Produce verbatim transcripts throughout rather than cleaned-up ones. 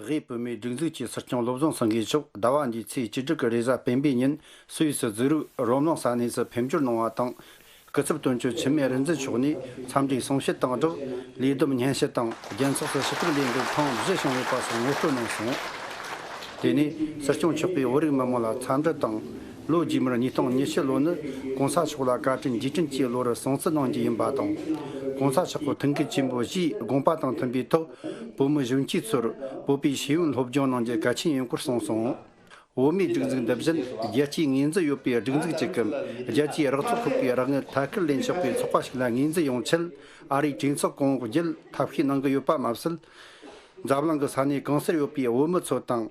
དབུས་བོད་མིའི་སྒྲིག་འཛུགས་ཀྱི་སྲིད་སྐྱོང་བློ་བཟང་སེང་གེ་མཆོག་ཟླ་བ་འདིའི་ཚེས་བཅུ་དྲུག་གི་རེས་གཟའ་སྤེན་པའི་ཉིན་སུད་སི་ཛུ་རིག་རོ་མ་ནང་ས་གནས་སུ་ཕེབས་འབྱོར་གནང་བ་དང་། སྐུ་ཚབ་དོན་གཅོད་འཆི་མེད་རིག་འཛིན་མཆོག་ནས་འཚམས་འདྲིའི་གསུང་བཤད་དང་སྦྲགས། ལས་བསྡོམས་སྙན་ཞུ་དང་། རྒྱལ་ཚོགས་སུ་ཞུ་གཏུག་ལས་འགུལ་ཐེངས་བཞི་བྱུང་ཡོད་པ་སོགས་ངོ་སྤྲོད་གནང་སོང་། དེ་ནས་སྲིད་སྐྱོང་མཆོག་གིས་བོད་རིགས་མི་མང་ལ་འཚམས་འདྲི་དང་། ལོ་རྗེས་མར་ཉིས་སྟོང་ཉི་ཤུ་ལོ་ནི་གོང་ས་མཆོག་ལ་བཀའ་དྲིན་རྗེས་དྲན་གྱི་ལོ་རུ་སྲུང་བརྩི་གནང་རྒྱུ་ཡིན་པ་དང་། གོང་ས་མཆོག་གི་ཐུགས་འགན་ཆེན་པོ་བཞིའི་དགོངས་པ་དང་མཐུན་པའི་ཐོག་བོད་མི་གཞོན་སྐྱེས་ཚོར་བོད་པའི་ཤེས་ཡོན་སློབ་སྦྱོང་གནང་རྒྱུ་གལ་ཆེན་ཡིན་སྐོར་གསུངས་སོང་། བོད་མིའི་སྒྲིག་འཛུགས་འདི་བཞིན་རྒྱལ་སྤྱིའི་ངོས་འཛིན་ཡོད་པའི་སྒྲིག་འཛུགས་གཅིག་གམ། རྒྱལ་སྤྱིའི་རོགས་ཚོགས་ཁག་གིས་རོགས་དངུལ་ཐད་ཀར་ལེན་ཆོག་པའི་ཚོགས་པ་ཞིག་ལ་ངོས་འཛིན་ཡོང་ཆེད་ཨ་རིའི་གྲོས་ཚོགས་གོང་འོག་བརྒྱུད་ཐབས་ཤེས་གནང་གི་ཡོད་པ་མ་ཟད། འཛམ་གླིང་གི་ས་གནས་གང་སར་ཡོད་པའི་བོད་མི་ཚོ་དང་།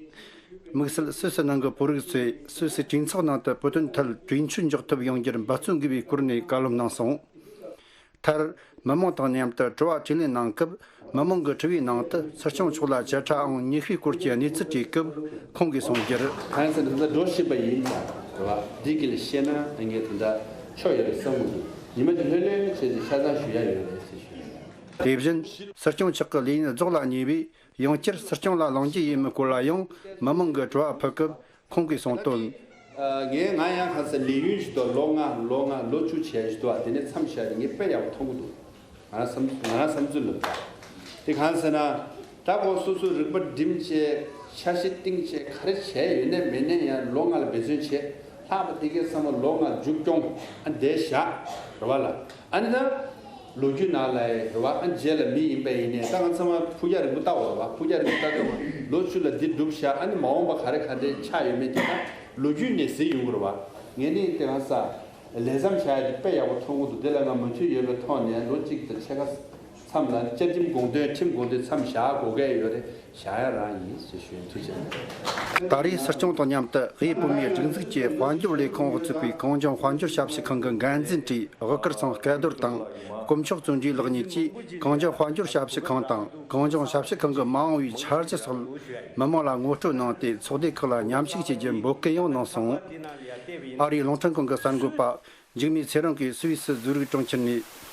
དམིགས་བསལ་སུད་སི་ནང་གི་བོད་རིགས་ཚོས་སུད་སི་གྲོས་ཚོགས་ནང་དུ་བོད་དོན་ཐད་གྲོས་ཆོད་འཇོག་ཐུབ་ཡོང་རྒྱུར་འབད་བརྩོན་དགོས་པའི་སྐོར་ནས་བཀའ་སློབ་གནང་སོང་། མཐར། མི་མང་དང་མཉམ་དུ་དྲི་བ་དྲིས་ལན་གནང་སྐབས། མི་མང་གི་དྲི་བའི་ནང་དུ་སྲིད་སྐྱོང་མཆོག་ལ་བཅད་ཁྲ་ཨང་ཉི་ཤུའི་སྐོར་གྱི་གནས་ཚུལ་དྲིས་སྐབས་ཁོང་གིས་གསུངས་རྒྱུར། གང་ཟེར་ན་ད་ལྟ་འགྲོ་བཞིན་པ་ཡིན་ཙང་རེད་བ། འདི་གི་ལ་བཤད་ན་ངས་ད་ལྟ་ཆོག་ཡོད་རེད་བསམ་གྱི་འདུག་ཉི་མ་གཅིག་ལྷོད་ལྷོད་བྱས་ཏེ་ཆ་ཚང་ཞུ་ཡ་ཡོད་རེད་ཟེར་ཞུ་ཡ་ཡིན། དེ་བཞིན་སྲིད་སྐྱོང་མཆོག་གི་ལས་ཡུན་རྫོགས་ལ་ཉེ་བས་ཡང་བསྐྱར་སྲིད་སྐྱོང་ལ་ལངས་རྒྱུ་ཡིན་མིན་སྐོར་ལ་ཡང་མི་མང་གི་དྲི་བ་ཕུལ་སྐབས། ཁོང་གིས་གསུངས་དོན། ཨ། ངས་ང་ཡང་གང་ཟེར་ལས་ཡུན་ཞིག་ཏུ་ལོ་ལྔ་ལོ་ལྔ་ལོ་བཅུ་བྱས་ཞིག་ཏུ་བ་དེ་ནས་མཚམས་བཞག་དེ་ངས་དཔེ་ཡག་པོ་མཐོང་གི་འདུག་ང་རང་བསམ་ང་རང་བསམ་ཚུལ་ལ། དེ་གང་ཟེར་ན། ད་ཁོ་སོ་སོའི་རིག་པ་སྒྲིམ་བྱས་འཆར་གཞི་བཏིང་བྱས་ག་རེ་བྱས་ཡོད་ནས་མེད་ནས་ཡང་ལོ་ལྔ་ལ་འབད་བརྩོན་བྱས་ལྷག་པ་དེ་གའི་བསམ་བློ་ལོ་ལྔ་མཇུག་སྐྱོང་ཨ་འདས་བཞག་རེད་བ་ལ། ཨ་ནི་ད། ལོ་རྒྱུས་ནང་ལ་རེད་བ། ཨ་རྗེས་ལ་མི་ཡིན་པ་ཡིན་ནའི་ད་ང་ཚང་མ་ཕུགས་རྒྱང་རིང་པོ་ལྟ་བ་རེད་བ། ཕུགས་རྒྱང་རིང་པོ་ལྟ་དུས་ལོ་བཅུ་ལ་འདི་འགྲུབ་བཞག་ཨ་ནི་མ་འོངས་པ་ག་རེ་ག་འདྲས་ཆགས་ཡོད་མེད་དེ་ད་ལོ་རྒྱུས་ནས་གཟིགས་ཡོང་གི་རེད་བ། ངས་ནི་དེ་ག་ས་ལས་མཚམས་བཞག་ཡ་དེ་དཔེ་ཡག་པོ་མཐོང་གི་འདུག་དེ་ལ་ང་མོས་མཐུན་ཡོད་པའི་ཐོག་ནས་ལོ་གཅིག་དང་ཕྱེད་ཀ་མཚམས་ལ་བཅའ་ཁྲིམས་དགོངས་དོན་ཁྲིམས་དགོངས་དོན་མཚམས་བཞག་དགོས་ཀྱི་ཡོད་རེད། བཞག་ཡ་རང་ཡིན་ཞེས་ཞུ་ཡིན། ཐུགས་རྗེ་ཆེ། ད་རེས་སྲིད་སྐྱོང་དང་མཉམ་དུ་དབུས་བོད་མིའི་སྒྲིག་འཛུགས་ཀྱི་དཔལ་འབྱོར་ལས་ཁུངས་འོག་ཚུད་པའི་གངས་ལྗོངས་དཔལ་འབྱོར་ཞབས་ཞུ་ཁང་གི་འགན་འཛིན་གྲས་དབུ་དཀར་ཚང་སྐལ་རྡོར་དང་། དཀོན་མཆོག་བརྩོན་འགྲུས་ལགས་གཉིས་ཀྱིས་གངས་ལྗོངས་དཔལ་འབྱོར་ཞབས་ཞུ་ཁང་དང་གངས་ལྗོངས་ཞབས་ཞུ་ཁང་གི་མ་འོངས་པའི་འཆར་གཞི་སོགས་མི་མང་ལ་ངོ་སྤྲོད་གནང་སྟེ་ཚོགས་སྡེ་ཁག་ལ་མཉམ་ཞུགས་བྱེད་རྒྱུ་འབོད་སྐུལ་ཡང་གནང་སོང་། ཨ་རིའི་རླུང་འཕྲིན་ཁང་གི་གསར་འགོད་པ། འཇིགས་མེད་ཚེ་རིང་གིས་སུད་སི་ཛུ་རིག་གྲོང་ཁྱེར་ནས་